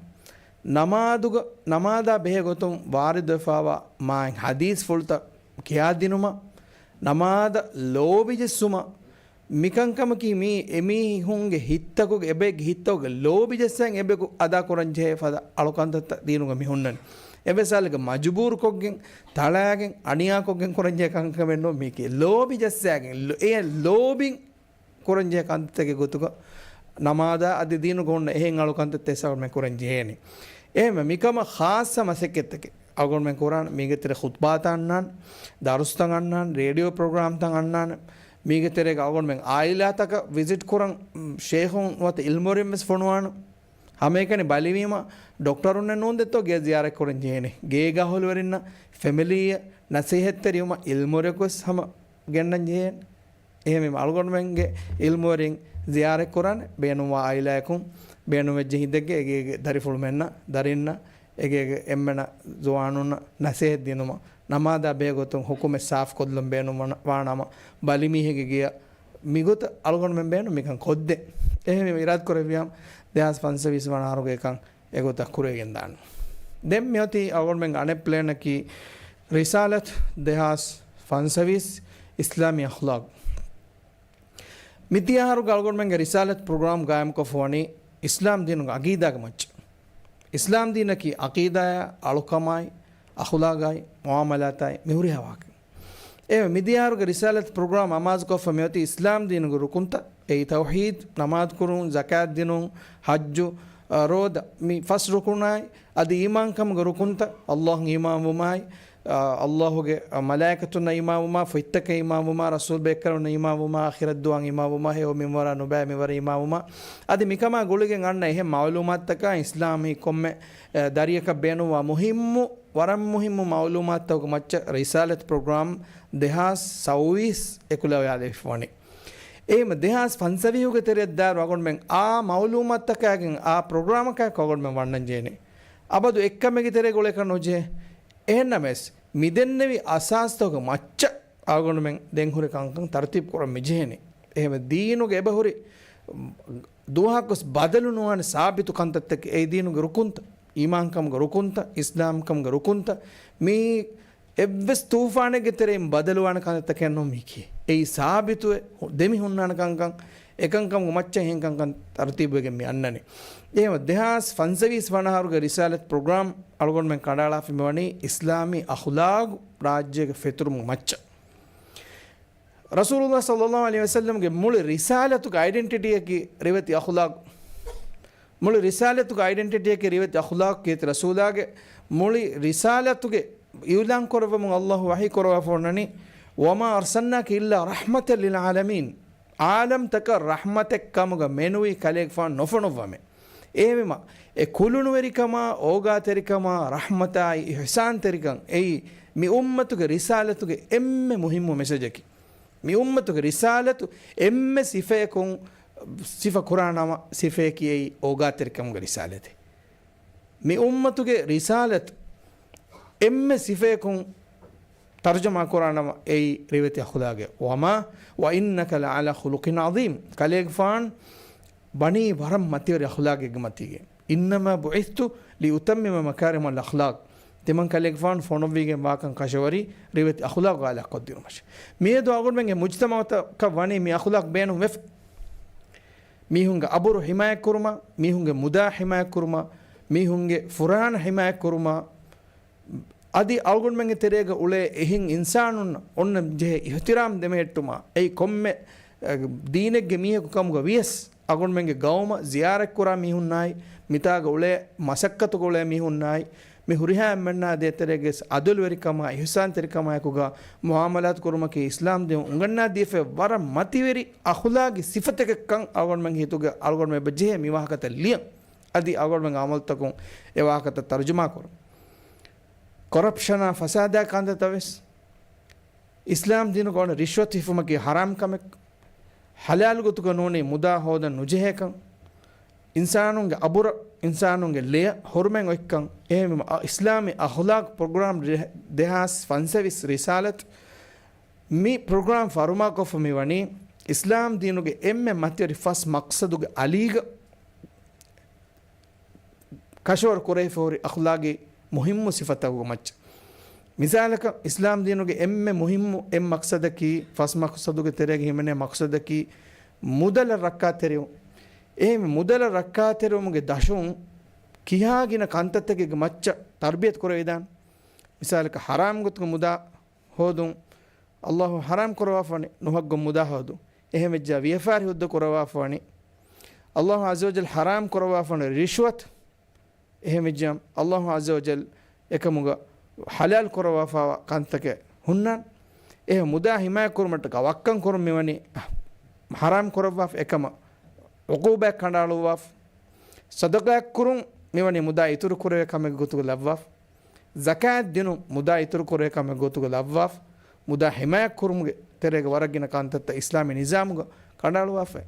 ނަމާދުގަ، ނަމާދާ ބެހޭ ގޮތުން ވާރިދުވެފައިވާ މާތް ޙަދީޘްފުޅުތައް ކިޔާދިނުމަށް، ނަމާދަށް ލޯބިޖެއްސުމަށް، މިކަންކަމަކީ މީ އެމީހުންގެ ހިތްތަކުގެ އެބައެއްގެ ހިތްތަކުގެ ލޯބި ޖައްސަން އެބައެކު އަދާ ކުރަން ޖެހޭ ފަދަ އަޅުކަންތައްތައް ދީނުގަ މި ހުންނަނީ. އެއްވެސް ހާލެއްގަ މަޖުބޫރުކޮށްގެން، ތަޅާގެން، އަނިޔާކޮށްގެން ކުރަން ޖެހޭ ކަންކަމެއް ނޫން މީކީ. ލޯބި ޖައްސާގެން، ލޯ-، އެ ލޯބިން ކުރަން ޖެހޭ ކަންތައްތަކެއް ގޮތުގަ ނަމާދާ އަދި ދީނުގަ ހުންނަ އެހެން އަޅުކަންތައްތައް އެސް އަޅުގަނޑުމެން ކުރަން ޖެހޭނީ. އެހެންވެ މިކަމަށް ޚާއްޞަ މަސައްކަތްތަކެއް އަޅުގަނޑުމެން ކުރާނެ. މީގެ ތެރޭ ޚުތުބާތައް އަންނާނެ، ދަރުސްތައް އަންނާނެ، ރޭޑިއޯ ޕްރޮގްރާމްތައް އަންނާނެ. މީގެ ތެރޭގަ އަޅުގަނޑުމެން އާއިލާތަކަށް ވިޒިޓް ކުރަން، ޝޭޚުން ނުވަތަ އިލްމުވެރިން ވެސް ފޮނުވާނެ. ހަމައެކަނި ބަލިވީމަ ޑޮކްޓަރުންނެއް ނޫން ދެއްތޯ ގެއަށް ޒިޔާރަތް ކުރަން ޖެހޭނެ. ގޭގަ އަހުލުވެރިންނަށް، ފެމިލީއަށް ނަސޭހަތްތެރިވުމަށް އިލްމުވެރިޔަކު ވެސް ހަމަ ގެންނަން ޖެހޭނެ. އެހެންވީމަ އަޅުގަނޑުމެންގެ އިލްމުވެރިން ޒިޔާރަތް ކުރާނެ، ބޭނުންވާ އާއިލާއަކުން ބޭނުންވެއްޖެ ހިނދެއްގެ އެގޭގެ ދަރިފުޅުމެންނަށް، ދަރިންނަށް، އެގޭގެ އެންމެނަށް ޒުވާނުންނަށް ނަސޭހަތް ދިނުމަށް، ނަމާދާ ބެހޭ ގޮތުން ހުކުމެއް ސާފް ކޮށްލުން ބޭނުން ވަނަ-، ވާނަމަ، ބަލިމީހެއްގެ ގެޔަށް މިގޮތަށް އަޅުގަނޑުމެން ބޭނުން މިކަން ކޮށްދޭ. އެހެންވީމަ އިރާދަ ކުރެއްވިޔާ ދެހާސް ފަންސަވީސް ވަނަ އަހަރުގެ ކަން އެގޮތަށް ކުރެވިގެން ދާން. ދެން މިއޮތީ އަޅުގަނޑުމެންގެ އަނެއް ޕްލޭނަކީ ރިސާލަތު ދެހާސް ފަންސަވީސް އިސްލާމީ އަޚްލާޤް. މިދިޔަ އަހަރުގަ އަޅުގަނޑުމެންގެ ރިސާލަތު ޕްރޮގްރާމް ގާއިމްކޮށްފަ ވަނީ އިސްލާމް ދީނުގެ އަގީދާގެ މައްޗަށް. އިސްލާމް ދީނަކީ އަގީދާއާ، އަޅުކަމާއި، އަޚުލާގާއި، މުއާމަލާތާއި، މިހުރިހާ ވާހަކަ. އެ މިދިޔަ އަހަރުގެ ރިސާލަތު ޕްރޮގްރާމް އަމާޒުކޮށްފަ މިއޮތީ އިސްލާމް ދީނުގެ ރުކުންތައް، އެއީ ތައުޙީދު، ނަމާދު ކުރުން، ޒަކާތް ދިނުން، ޙައްޖު، އަ، ރޯދަ، މި ފަސް ރުކުނާއި، އަދި އީމާންކަމުގެ ރުކުންތައް، އައްލާހު އީމާންވުމާއި، އަ، އައްލާހުގެ، އަ، މަލާއިކަތުންނަށް އީމާންވުމާ، ފޮތްތަކަށް އީމާންވުމާ، ރަސޫލް ބޭކަލުންނަށް އީމާންވުމާ، އާޚިރަތް ދުވަހަށް އީމާންވުމާ، ހެޔޮ މިންވަރާ ނުބައި މިންވަރަށް އީމާންވުމާ، އަދި މިކަމާ ގުޅިގެން އަންނަ އެހެން މަޢުލޫމާތުތަކާ އިސްލާމީ ކޮންމެ، އެ، ދަރިއަކަށް ބޭނުންވާ މުހިއްމު، ވަރަށް މުހިއްމު މަޢުލޫމާތުތަކުގެ މައްޗަށް ރިސާލަތު ޕްރޮގްރާމް ދެހާސް ސައުވީސް އެކުލަވާލެވިފަ ވަނީ. އެހެންމަ ދެހާސް ފަންސަވީހުގެ ތެރެއަށް ދާއިރު އަޅުގަނޑުމެން އާ މަޢުލޫމާތުތަކާގެން އާ ޕްރޮގްރާމަކާއެކު އަޅުގަނޑުމެން ވަންނަން ޖެހޭނީ. އަބަދު އެއްކަމެއްގެ ތެރޭގަ އުޅޭކަށް ނުޖެހޭ. އެހެންނަމަވެސް، މިދެންނެވި އަސާސްތަކުގެ މައްޗަށް އަޅުގަނޑުމެން ދެން ހުރި ކަންކަން ތަރުތީބު ކުރަން މިޖެހޭނީ. އެހެންވެ، ދީނުގެ އެބަހުރި ދުވަހަކުވެސް ބަދަލު ނުވާނެ ސާބިތު ކަންތައްތަކެއް، އެއީ ދީނުގެ ރުކުންތައް، އީމާންކަމުގެ ރުކުންތައް، އިސްލާމްކަމުގެ ރުކުންތައް، މިއީ އެއްވެސް ތޫފާނެއްގެ ތެރެއިން ބަދަލުވާނެ ކަންތައްތަކެއް ނޫން މީކީ. އެއީ ސާބިތުވެ، ދެމި ހުންނާނެ ކަންކަން، އެކަންކަމުގެ މައްޗަށް އެހެން ކަންކަން ތަރުތީބުވެގެން މި އަންނަނީ. އެހެންވެ، ދެހާސް ފަންސަވީސް ވަނަ އަހަރުގެ ރިސާލަތު ޕްރޮގްރާމް އަޅުގަނޑުމެން ކަނޑައަޅާފަ މިވަނީ އިސްލާމީ އަޚުލާގު ރާއްޖޭގެ ފެތުރުމުގެ މައްޗަށް. ރަސޫލުﷲ ޞައްލަﷲ ޢަލައިހި ވަސައްލަމްގެ މުޅި ރިސާލަތުގެ އައިޑެންޓިޓީއަކީ ރިވެތި އަޚުލާގު. މުޅި ރިސާލަތުގެ އައިޑެންޓިޓީއަކީ ރިވެތި އަޚުލާގު. ކީރިތި ރަސޫލާގެ މުޅި ރިސާލަތުގެ އިޢުލާން ކުރައްވަމުން ﷲ ވަޙީ ކުރައްވާފަ ވަނީ، "وما أرسلناك إلا رحمة للعالمين." ޢާލަމްތަކަށް ރަޙްމަތެއް ކަމުގަ މެނުވީ ކަލޭގެފާނު ނުފޮނުއްވަމޭ. އެހެންވީމަ، އެ ކުލުނުވެރިކަމާ، އޯގާތެރިކަމާ، ރަޙްމަތާއި އިޙްސާންތެރިކަން އެއީ މި އުއްމަތުގެ ރިސާލަތުގެ އެންމެ މުހިއްމު މެސެޖަކީ. މި އުއްމަތުގެ ރިސާލަތު އެންމެ ސިފަޔަކުން ސިފަ ކުރާނަމަ، ސިފަޔަކީ އެއީ އޯގާތެރިކަމުގެ ރިސާލަތެއް. މި އުއްމަތުގެ ރިސާލަތު އެންމެ ސިފަޔަކުން ތަރުޖަމާ ކުރާނަމަ، އެއީ ރިވެތި އަޚުލާގެއް. "وما وإنك لعلى خلق عظيم." ކަލޭގެފާން ވަނީ ވަރަށް މަތިވެރި އަޚުލާގެއްގެ މަތީގަ. "إنما بعثت لأتمم مكارم الأخلاق." ތިމަން ކަލޭގެފާނު ފޮނުއްވިގެން ވާކަން ކަށަވަރީ ރިވެތި އަޚުލާގު އާލާ ކޮށްދިނުމަށް. މިއަދު އަޅުގަނޑުމެންގެ މުޖްތަމަޢުތަކަށް ވަނީ މި އަޚުލާގު ބޭނުން ވެފަ. މީހުންގެ އަބުރު ޙިމާޔަތްކުރުމަށް، މީހުންގެ މުދާ ޙިމާޔަތްކުރުމަށް، މީހުންގެ ފުރާނަ ޙިމާޔަތްކުރުމަށް، އަދި އަޅުގަނޑުމެންގެ ތެރޭގަ އުޅޭ އެހެން އިންސާނުންނަށް އޮންނަން ޖެހޭ އިޙްތިރާމް ދެމެހެއްޓުމަށް، އެއީ ކޮންމެ، އެ، ދީނެއްގެ މީހަކު ކަމުގަ ވިޔަސް، އަޅުގަނޑުމެންގެ ގައުމަށް ޒިޔާރަތްކުރާ މީހުންނާއި، މިތާގަ އުޅޭ މަސައްކަތުގަ އުޅޭ މީހުންނާއި، މި ހުރިހާ އެންމެންނާ ދޭތެރޭގަ އަދުލުވެރިކަމާ، އިޙްސާންތެރިކަމާއެކުގަ މުޢާމަލާތު ކުރުމަކީ އިސްލާމް ދީން އުނގަންނާ ދީފައި ވަރަށް މަތިވެރި އަޚުލާގީ ސިފަތަކެއްކަން އަޅުގަނޑުމެންގެ ހިތުގަ އަޅުގަނޑުމެން އެބަ ޖެހޭ މި ވާހަކަތައް ލިޔަން. އަދި އަޅުގަނޑުމެންގެ ޢަމަލުތަކުން އެ ވާހަކަތައް ތަރުޖަމާ ކުރުން. ކޮރަޕްޝަނާ ފަސާދާ ކަންތައްތައް ވެސް އިސްލާމް ދީނުގަ އޮންނަ ރިޝްވަތު ހިފުމަކީ ޙަރާމް ކަމެއް. ޙަލާލު ގޮތުގަ ނޫނީ މުދާ ހޯދަން ނުޖެހޭކަން. އިންސާނުންގެ އަބުރަށް، އިންސާނުންގެ ލެޔަށް ހުރުމަތް އޮތްކަން. އެހެންވީމަ، އަ، އިސްލާމީ އަޚުލާޤު ޕްރޮގްރާމް ރި-، ދެހާސް ފަންސަވީސް ރިސާލަތު މި ޕްރޮގްރާމް ފަރުމާކޮށްފަ މިވަނީ، އިސްލާމް ދީނުގެ އެންމެ މަތިވެރި ފަސް މަޤްޞަދުގެ އަލީގަ ކަށަވަރު ކުރެވިފަ ހުރި އަޚްލާގީ މުހިއްމު ސިފަތަކުގެ މައްޗަށް. މިސާލަކަށް، އިސްލާމް ދީނުގެ އެންމެ މުހިއްމު އެއް މަޤްޞަދަކީ، ފަސް މަޤްޞަދުގެ ތެރޭގަ ހިމެނޭ މަޤްޞަދަކީ، މުދަލަށް ރައްކާތެރިވުން. އެހެން މުދަލަށް ރައްކާތެރިވުމުގެ ދަށުން ކިހާ ގިނަ ކަންތައްތަކެއްގެ މައްޗަށް ތަރުބިޔަތު ކުރެވިދާނެ. މިސާލަކަށް، ޙަރާމް ގޮތުގެ މުދާ ހޯދުން، ﷲ ޙަރާމް ކުރައްވާފަވަނީ ނުހައްގުން މުދާ ހޯދުން. އެހެންވެއްޖާ ވިޔަފާރި ހުއްދަ ކުރައްވާފަވަނީ. ﷲ ޢައްޒަ ވަޖައްލަ ޙަރާމް ކުރައްވާފަވަނީ ރިޝްވަތު. އެހެންވެއްޖާމަ، ﷲ ޢައްޒަ ވަޖައްލަ އެކަމުގަ ޙަލާލް ކުރައްވާފަވާ ކަންތަކެއް ހުންނާނެ. އެހެން މުދާ ޙިމާޔަތް ކުރުމަށްޓަކާ ވައްކަން ކުރުން މިވަނީ ޙަރާމް ކުރައްވާފަ، އެކަމަށް ޢުޤޫބާތް ކަނޑައަޅުއްވާފަ. ޞަދަޤާތް ކުރުން މިވަނީ މުދާ އިތުރު ކުރެވޭ ކަމެއްގެ ގޮތުގަ ލައްވާފަ. ޒަކާތް ދިނުން މުދާ އިތުރު ކުރެވޭ ކަމެއްގެ ގޮތުގަ ލައްވާފަ. މުދާ ޙިމާޔަތް ކުރުމުގެ ތެރޭގަ ވަރަށް ގިނަ ކަންތައްތައް އިސްލާމީ ނިޒާމުގަ ކަނޑައަޅުއްވާފައި.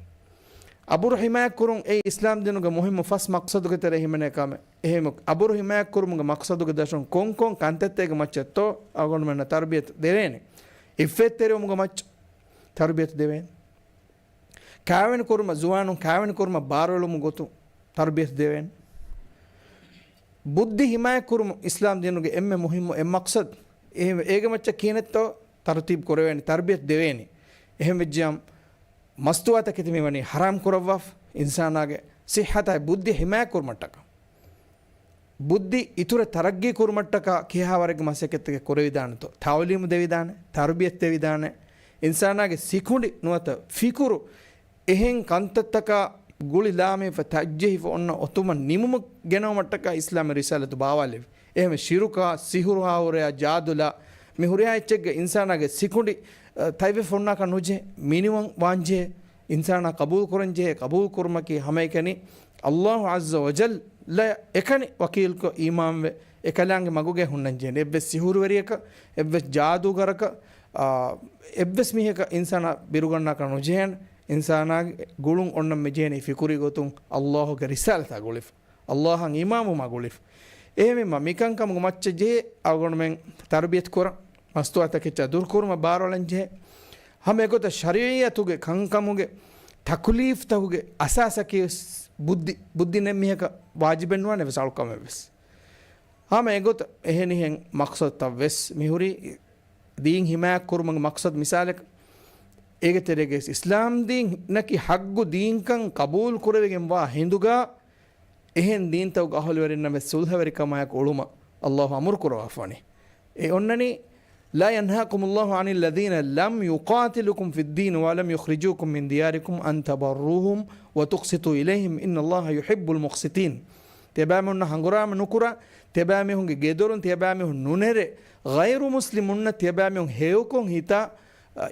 އަބުރު ޙިމާޔަތް ކުރުން އެއީ އިސްލާމް ދީނުގެ މުހިއްމު ފަސް މަޤްޞަދުގެ ތެރޭ ހިމެނޭ ކަމެއް. އެހެން އަބުރު ޙިމާޔަތް ކުރުމުގެ މަޤްޞަދުގެ ދަށުން ކޮންކޮން ކަންތައްތަކެއްގެ މައްޗަށްތޯ އަޅުގަނޑުމެންނަށް ތަރުބިޔަތު ދެވޭނެ؟ ޢިއްފަތްތެރިވުމުގެ މައްޗަށް ތަރުބިޔަތު ދެވޭނެ. ކާވެނި ކުރުމަށް، ޒުވާނުން ކާވެނި ކުރުމަށް ބާރުއެޅުމުގެ ގޮތުން ތަރުބިޔަތު ދެވޭނެ. ބުއްދި ޙިމާޔަތް ކުރުމުން އިސްލާމް ދީނުގެ އެންމެ މުހިއްމު އެއް މަޤްޞަދު. އެ، އޭގެ މައްޗަށް ކިހިނެއްތޯ ތަރުތީބު ކުރެވޭނެ، ތަރުބިޔަތު ދެވޭނެ. އެހެންވެއްޖިއްޔާމަ، މަސްތުވާތަކެތި މިވަނީ ޙަރާމް ކުރައްވާފަ، އިންސާނާގެ ޞިއްޙަތާއި ބުއްދި ޙިމާޔަތް ކުރުމަށްޓަކާ. ބުއްދި އިތުރަށް ތަރައްގީ ކުރުމަށްޓަކާ ކިހާވަރެއްގެ މަސައްކަތްތަކެއް ކުރެވިދާނެތޯ؟ ތަޢުލީމު ދެވިދާނެ، ތަރުބިޔަތު ދެވިދާނެ، އިންސާނާގެ ސިކުނޑި ނުވަތަ ފިކުރު އެހެން ކަންތައްތަކާ ގުޅި ލާމެހިފަ ތައްޖެހިފަ އޮންނަ އޮތުމަށް ނިމުމަށް ގެނައުމަށްޓަކާ އިސްލާމީ ރިސާލަތު ބާވާލެވި. އެހެންވެ ޝިރުކާ، ސިހުރު ހާހުރެޔާ، ޖާދުލާ، މި ހުރިހާ އެއްޗެއްގަ އިންސާނާގެ ސިކުނޑި، އަ، ތަތްވެފަ އޮންނާކަށް ނުޖެހޭ، މިނިވަން ވާންޖެހޭ، އިންސާނާ ޤަބޫލު ކުރަންޖެހޭ، ޤަބޫލު ކުރުމަކީ ހަމައެކަނި ﷲ ޢައްޒަ ވަޖައްލަ އެކަނި ވަކީލްކޮށް އީމާންވެ، އެކަލާނގެ މަގުގައި ހުންނަންޖެހޭނެ. އެއްވެސް ސިހުރުވެރިޔަކަށް، އެއްވެސް ޖާދޫގަރަކަށް، އާ، އެއްވެސް މީހަކަށް އިންސާނާ ބިރުގަންނާކަށް ނުޖެހޭނެ. އިންސާނާގެ ގުޅުން އޮންނަން މިޖެހޭނީ ފިކުރީ ގޮތުން ﷲގެ ރިސާލަތާ ގުޅިފަ، ﷲއަށް އީމާންވުމާ ގުޅިފަ. އެހެންވީމަ، މިކަންކަމުގެ މައްޗަށް ޖެހޭ އަޅުގަނޑުމެން ތަރުބިޔަތު ކުރަން، މަސްތުވާތަކެއްޗާ ދުރުކުރުމަށް ބާރުއަޅަން ޖެހޭ. ހަމަ އެގޮތަށް ޝަރީޢަތުގެ ކަންކަމުގެ ތަކުލީފްތަކުގެ އަސާސަކީ ވެސް ބުއްދި، ބުއްދި ނެތް މީހަކަށް ވާޖިބެއް ނުވާނެ އެއްވެސް އަޅުކަމެއް ވެސް. ހަމަ އެގޮތަށް އެހެނިހެން މަޤްޞަދުތައް ވެސް މިހުރީ ދީން ޙިމާޔަތް ކުރުމުގެ މަޤްޞަދު. މިސާލަކަށް، އޭގެ ތެރޭގައި އިސްލާމް ދީނަކީ ޙައްޤު ދީންކަން ޤަބޫލު ކުރެވިގެން ވާ ހިނދުގަ، އެހެން ދީންތަކުގެ އަހުލުވެރިންނަށް ވެސް ޞުލްޙަވެރިކަމާއެކު އުޅުމަށް ﷲ އަމުރު ކުރައްވާފަވަނީ. އެ އޮންނަނީ، لا ينهاكم الله عن الذين لم يقاتلوكم في الدين ولم يخرجوكم من دياركم أن تبروهم وتقسطوا إليهم إن الله يحب المقسطين. ތިޔަބައިމީހުންނާ ހަނގުރާމަ ނުކުރާ، ތިޔަބައިމީހުންގެ ގެދޮރުން ތިޔަބައިމީހުން ނުނެރެ، ޣައިރު މުސްލިމުންނަށް ތިޔަބައިމީހުން ހެޔޮކޮށް ހިތާ،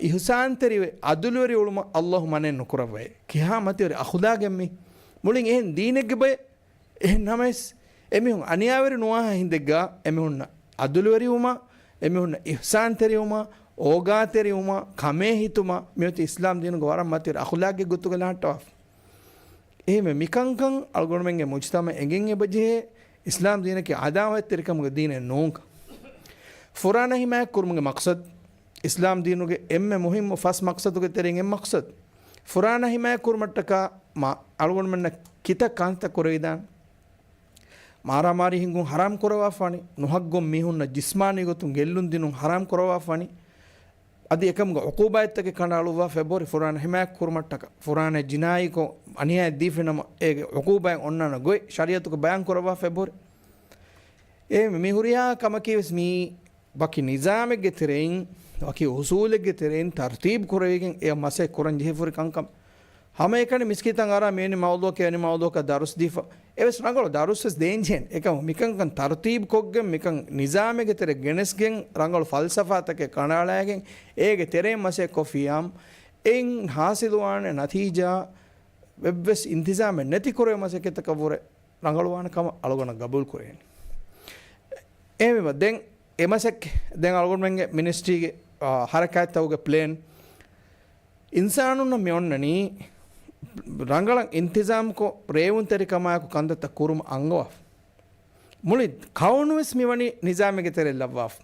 އިޙުސާންތެރިވެ، ޢަދުލުވެރި އުޅުމަށް ﷲ މަނައެއް ނުކުރައްވައޭ. ކިހާ މަތިވެރި އަޚުލާގެއް މީ؟ މުޅިން އެހެން ދީނެއްގެ ބައެއް އެހެން ނަމަވެސް، އެމީހުން އަނިޔާވެރި ނުވާހާ ހިނދެއްގަ، އެމީހުންނަށް ޢަދުލުވެރިވުމާ، އެމީހުންނަށް އިޙުސާންތެރިވުމާ، އޯގާތެރިވުމާ، ކަމޭ ހިތުމާ، މިއޮތީ އިސްލާމް ދީނުގެ ވަރަށް މަތިވެރި އަޚުލާގެއް ގޮތުގަ ލަހައްޓަވާފަ. އެހެންވެ، މިކަންކަން އަޅުގަނޑުމެންގެ މުޖްތަމަޢަށް އެނގެން އެބަޖެހޭ، އިސްލާމް ދީނަކީ ޢަދާވަތްތެރިކަމުގެ ދީނެއް ނޫންކަން. ފުރާނަ ޙިމާޔަތް ކުރުމުގެ މަޤްޞަދު، އިސްލާމް ދީނުގެ އެންމެ މުހިއްމު ފަސް މަޤްޞަދުގެ ތެރެއިން އެއް މަޤްޞަދު. ފުރާނަ ޙިމާޔަތް ކުރުމަށްޓަކާ މާ އަޅުގަނޑުމެންނަށް ކިތައް ކަންތައް ކުރެވިދާނެ. މާރާމާރީ ހިންގުން ޙަރާމް ކުރައްވާފަވަނީ، ނުހައްގުން މީހުންނަށް ޖިސްމާނީ ގޮތުން ގެއްލުން ދިނުން ޙަރާމް ކުރައްވާފަވަނީ، އަދި އެކަމުގެ ޢުޤޫބާތްތަކެއް ކަނޑައަޅުއްވާފަ އެބަހުރި. ފުރާނަ ޙިމާޔަތް ކުރުމަށްޓަކާ، ފުރާނަ ޖިނާއީކޮށް އަނިޔާއެއް ދީފިނަމަ، އޭގެ ޢުޤޫބާތް އޮންނާނެ ގޮތް ޝަރީޢަތުގަ ބަޔާން ކުރައްވާފަ އެބަހުރި. އެހެންވެ، މި ހުރިހާ ކަމަކީ ވެސް މީ ވަކި ނިޒާމެއްގެ ތެރެއިން، ވަކި އުޞޫލެއްގެ ތެރެއިން ތަރުތީބު ކުރެވިގެން އެ މަސައްކަތް ކުރަން ޖެހިފަ ހުރި ކަންކަން. ހަމައެކަނި މިސްކިތަށް އަރާ މިވެނި މައުޟޫޢަކަށް އެވެނި މައުޟޫޢަކަށް ދަރުސް ދީފަ އެވެސް ރަނގަޅު ދަރުސް ވެސް ދޭންޖެހޭނެ. އެކަމު މިކަންކަން ތަރުތީބު ކޮށްގެން، މިކަން ނިޒާމެއްގެ ތެރެ ގެނެސްގެން، ރަނގަޅު ފަލްސަފާތަކެއް ކަނޑައަޅައިގެން، އޭގެ ތެރެއިން މަސައްކަތް ކޮށްފިއްޔާމަ، އެއިން ޙާޞިލުވާނެ ނަތީޖާ އެއްވެސް އިންތިޒާމެއް ނެތި ކުރެވޭ މަސައްކަތަކަށްވުރެ ރަނގަޅުވާނެ ކަމަށް އަޅުގަނޑަށް ގަބޫލު ކުރެވޭނެ. އެހެންވީމަ، ދެން އެ މަސައްކަތް، ދެން އަޅުގަނޑުމެންގެ މިނިސްޓްރީގެ، އާ، ޙަރަކާތްތަކުގެ ޕްލޭން، އިންސާނުންނަށް މި އޮންނަނީ ރަނގަޅަށް އިންތިޒާމްކޮށް، ރޭވުންތެރިކަމާއެކު ކަންތައްތައް ކުރުމަށް އަންގަވާފަ. މުޅި ކައުނު ވެސް މިވަނީ ނިޒާމެއްގެ ތެރެއަށް ލައްވާފަ.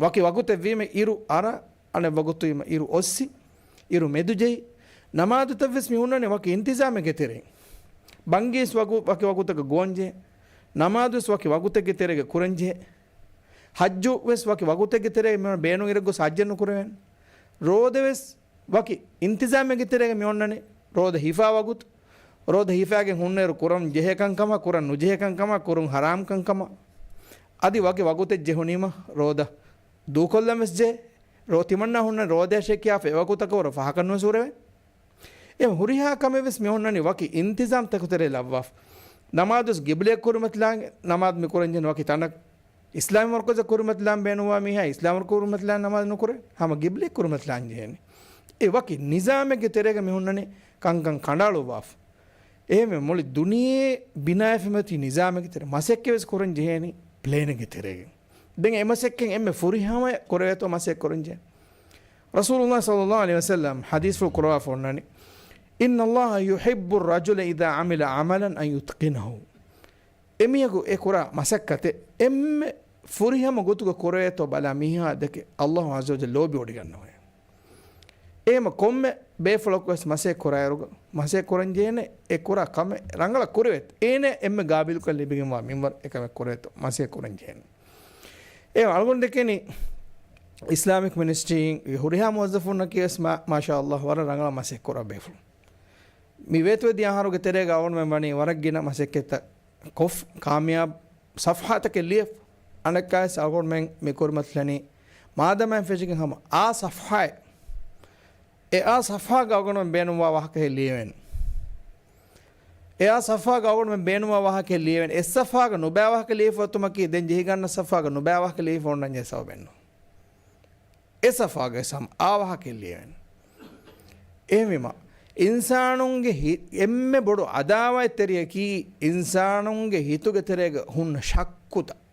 ވަކި ވަގުތެއް ވީމަ އިރު އަރާ، އަނެއް ވަގުތު ވީމަ އިރު އޮއްސި، އިރު މެދު ޖެހި، ނަމާދުތައް ވެސް މި ހުންނަނީ ވަކި އިންތިޒާމެއްގެ ތެރެއިން. ބަންގީސް ވަގު-، ވަކި ވަގުތަކަށް ގޮވަން ޖެހޭ. ނަމާދުވެސް ވަކި ވަގުތެއްގެ ތެރޭގަ ކުރަން ޖެހޭ. ޙައްޖު ވެސް ވަކި ވަގުތެއްގެ ތެރޭގަ މި ބޭނުން އިރެއްގޮސް ޙައްޖެއް ނުކުރެވޭނެ. ރޯދަ ވެސް ވަކި އިންތިޒާމެއްގެ ތެރޭގަ މި އޮންނަނީ ރޯދަ ހިފާ ވަގުތު. ރޯދަ ހިފާގެން ހުންނައިރު ކުރަން ޖެހޭ ކަންކަމާ، ކުރަން ނުޖެހޭ ކަންކަމާ، ކުރުން ޙަރާމް ކަންކަމާ. އަދި ވަކި ވަގުތެއް ޖެހުނީމަ ރޯދަ ދޫކޮށްލަން ވެސް ޖެހޭ. ރޯ ތިމަންނާ ހުންނަ ރޯދައަށޭ ކިޔާފަ އެވަގުތަކަށް ވަރަށް ފަހަކަށް ނުވެސް ހުރެވޭ. އެ ހުރިހާ ކަމެއް ވެސް މި އޮންނަނީ ވަކި އިންތިޒާމްތަކު ތެރޭ ލައްވާފަ. ނަމާދު ވެސް ގިބްލައަށް ކުރިމަތިލާން ނަމާދު މި ކުރަން ޖެހެނީ ވަކި ތަނަކަށް. އިސްލާމީ މަރުކަޒަށް ކުރިމަތިލާން ބޭނުންވާ މީހާ އިސްލާމީ މަރުކަޒަށް ކުރިމަތިލާން ނަމާދު ނުކުރޭ. ހަމަ ގިބްލައަށް ކުރިމަތިލާން ޖެހޭނީ. އެ ވަކި ނިޒާމެއްގެ ތެރޭގަ މި ހުންނަނީ ކަންކަން ކަނޑައަޅުއްވާފަ. އެހެންވެ މުޅި ދުނިޔެ ބިނާވެފަ މިއޮތީ ނިޒާމެއްގެ ތެރޭ. މަސައްކަތް ވެސް ކުރަން ޖެހޭނީ ޕްލޭނެއްގެ ތެރޭގަ. ދެން އެ މަސައްކަތް އެންމެ ފުރިހަމަޔަށް ކުރެވޭތޯ މަސައްކަތް ކުރަން ޖެހޭ. ރަސޫލުﷲ ޞައްލަﷲ ޢަލައިހި ވަސައްލަމް ޙަދީޘްފުޅު ކުރަވާފަ އޮންނަނީ، إن الله يحب الرجل إذا عمل عملا أن يتقنه. އެމީހަކު އެ ކުރާ މަސައްކަތެއް އެންމެ ފުރިހަމަ ގޮތުގަ ކުރެވޭތޯ ބަލާ މީހާ ދެކެ ﷲ ޢައްޒަ ވަޖައްލަ ލޯބިވޮޑިގަންނަވައޭ. އެހެމަ ކޮންމެ ބޭފުޅަކު ވެސް މަސައްކަތް ކުރާއިރުގަ، މަސައްކަތް ކުރަން ޖެހޭނެ އެ ކުރާ ކަމެއް ރަނގަޅަށް ކުރެވޭތޯ. އޭނަ އެންމެ ގާބިލުކަން ލިބިގެންވާ މިންވަރު އެކަމެއް ކުރޭތޯ މަސައްކަތް ކުރަން ޖެހޭނެ. އެ އަޅުގަނޑު ދެކެނީ އިސްލާމިކް މިނިސްޓްރީގެ ހުރިހާ މުވައްޒަފުންނަކީ ވެސް މާ، މާޝާﷲ ވަރަށް ރަނގަޅަށް މަސައްކަތް ކުރާ ބޭފުޅުން. މި ވޭތުވެދިޔަ އަހަރުގެ ތެރޭގަ އަޅުގަނޑުމެން ވަނީ ވަރަށް ގިނަ މަސައްކަތްތައް ކޮށް، ކާމިޔާބު ސަފްޙާތަކެއް ލިޔެފަ. އަނެއްކާވެސް އަޅުގަނޑުމެން މި ކުރިމަތިލަނީ މާދަމާއިން ފެށިގެން ހަމަ އާ ސަފްޙާއެއް، އެ އާ ސަފްޙާގަ އަޅުގަނޑުމެން ބޭނުންވާ ވާހަކައެއް ލިޔެވޭނެ. އެ އާ ސަފްޙާގަ އަޅުގަނޑުމެން ބޭނުންވާ ވާހަކައެއް ލިޔެވޭނެ. އެއް ސަފްޙާގަ ނުބައި ވާހަކަ ލިޔެފަ އޮތުމަކީ ދެން ޖެހިގަންނަ ސަފްޙާގަ ނުބައި ވާހަކަ ލިޔެފަ އޮންނަންޖެހޭ ސަބަބެއް ނޫން. އެ ސަފްޙާގަ ވެސް ހަމަ އާ ވާހަކައެއް ލިޔެވޭނެ. އެހެންވީމަ، އިންސާނުންގެ ހި-، އެންމެ ބޮޑު އަދާވާތްތެރިޔަކީ އިންސާނުންގެ ހިތުގެ ތެރޭގަ ހުންނަ ޝައްކުތައް،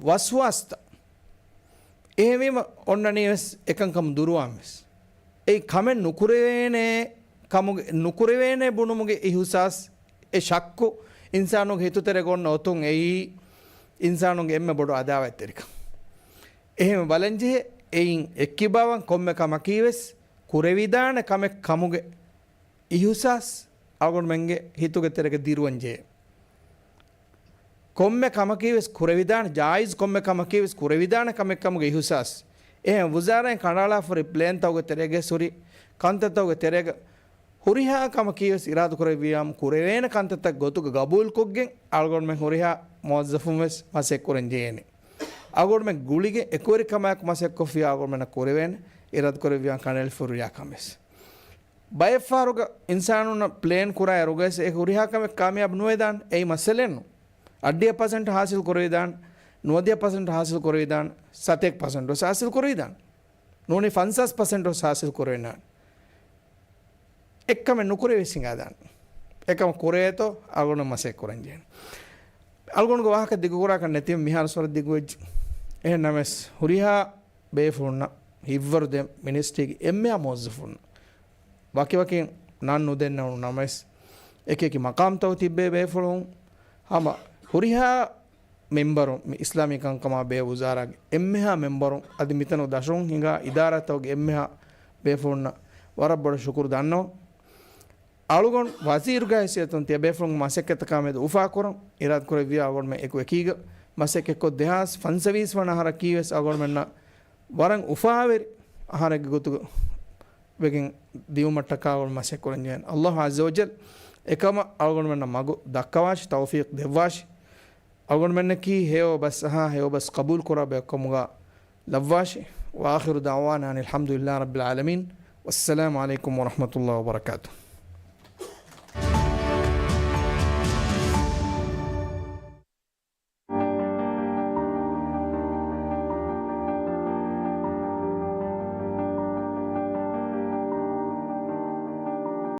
ވަސްވާސްތައް. އެހެންވީމަ، އޮންނަނީ ވެސް އެކަންކަމުން ދުރުވާން ވެސް. އެއީ ކަމެއް ނުކުރެވޭނެ ކަމުގެ، ނުކުރެވޭނެ ބުނުމުގެ އިހުސާސް، އެ ޝައްކު، އިންސާނުގެ ހިތުތެރޭގަ އޮންނަ އޮތުން އެއީ އިންސާނުންގެ އެންމެ ބޮޑު އަދާވާތްތެރިކަން. އެހެން ބަލަންޖެހޭ، އެއިން އެއްކިބާވަން ކޮންމެ ކަމަކީ ވެސް ކުރެވިދާނެ ކަމެއް ކަމުގެ އިހުސާސް އަޅުގަނޑުމެންގެ ހިތުގެ ތެރޭގަ ދިރުވަން ޖެހޭ. ކޮންމެ ކަމަކީ ވެސް ކުރެވިދާނެ، ޖާއިޒް ކޮންމެ ކަމަކީ ވެސް ކުރެވިދާނެ ކަމެއް ކަމުގެ އިހުސާސް. އެހެން ވުޒާރާއިން ކަނޑައަޅާފަ ހުރި ޕްލޭންތަކުގެ ތެރޭގަ ވެސް ހުރި ކަންތައްތަކުގެ ތެރޭގަ ހުރިހާ ކަމަކީ ވެސް އިރާދަކުރެއްވިޔާމު ކުރެވޭނެ ކަންތައްތައް ގޮތުގަ ގަބޫލުކޮށްގެން އަޅުގަނޑުމެން ހުރިހާ މުވައްޒަފުން ވެސް މަސައްކަތް ކުރަން ޖެހޭނެ. އަޅުގަނޑުމެން ގުޅިގެން އެކުވެރިކަމާއެކު މަސައްކަތް ކޮށްފިޔާ އަޅުގަނޑުމެންނަށް ކުރެވޭނެ އިރާދަކުރެއްވިޔާ ކަނޑައެޅިފަ ހުރިހާ ކަމެއް. ބައެއްފަހަރުގަ އިންސާނުންނަށް ޕްލޭން ކުރާ އިރުގައި އެ ހުރިހާ ކަމެއް ކާމިޔާބު ނުވެދާނެ. އެއީ މައްސަލައެއް ނޫން. އަށްޑިހަ ޕަސެންޓް ހާސިލް ކުރެވިދާނެ، ނުވަދިހަ ޕަސެންޓް ހާސިލް ކުރެވިދާނެ، ސަތޭކަ ޕަސެންޓް ވެސް ހާސިލް ކުރެވިދާނެ. ނޫނީ ފަންސާސް ޕަސެންޓް ވެސް ހާސިލް ކުރެވެން އެއްކަމެއް ނުކުރެވި ވެސް ހިނގާދާނެ. އެކަމަށް ކުރޭތޯ އަޅުގަނޑު މަސައްކަތް ކުރަން ޖެހޭނެ. އަޅުގަނޑުގެ ވާހަކަ ދިގުކުރާކަށް ނެތި މިހާރު ސުވަރަށް ދިގުވެއްޖެ. އެހެން ނަމަވެސް ހުރިހާ ބޭފުޅުންނަށް ހިތްވަރު ދޭން މިނިސްޓްރީގެ އެންމެހާ މުވައްޒަފުން ވަކިވަކިން ނަން ނުދެންނެވުނު ނަމަވެސް، އެކިއެކި މަޤާމްތަކު ތިއްބޭ ބޭފުޅުން ހަމަ ހުރިހާ މެމްބަރުން، މި އިސްލާމީ ކަންކަމާ ބޭ ވުޒާރާގެ އެންމެހާ މެމްބަރުން، އަދި މިތަނު ދަށުން ހިނގާ އިދާރާތަކުގެ އެންމެހާ ބޭފުޅުންނަށް ވަރަށް ބޮޑަށް ޝުކުރު ދަންނަވަން. އަޅުގަނޑު ވަޒީރުގެ ހައިސިއްޔަތުން ތިޔަބޭފުޅުންގެ މަސައްކަތްތަކާމެދު އުފާކުރަން އިރާދަކުރެއްވިޔާ އަޅުގަނޑުމެން އެކު އެކީގަ މަސައްކަތްކޮށް، ދެހާސް ފަންސަވީސް ވަނަ އަހަރަކީ ވެސް އަޅުގަނޑުމެންނަށް ވަރަށް އުފާވެރި އަހަރެއްގެ ގޮތުގަ ވެގެން ދިއުމަށްޓަކާ އަޅުގަނޑު މަސައްކަތް ކުރަން ޖެހޭނެ. ﷲ ޢައްޒަ ވަޖައްލަ އެކަމަށް އަޅުގަނޑުމެންނަށް މަގު ދައްކަވާށި، ތައުފީޤް ދެއްވާށި. އަޅުގަނޑުމެންނަކީ ހެޔޮ ބަސް އަހާ، ހެޔޮ ބަސް ޤަބޫލު ކުރާ ބައެއްކަމުގަ ލައްވާށި. وآخر دعوانا أن الحمد لله رب العالمين. والسلام عليكم ورحمة الله وبركاته.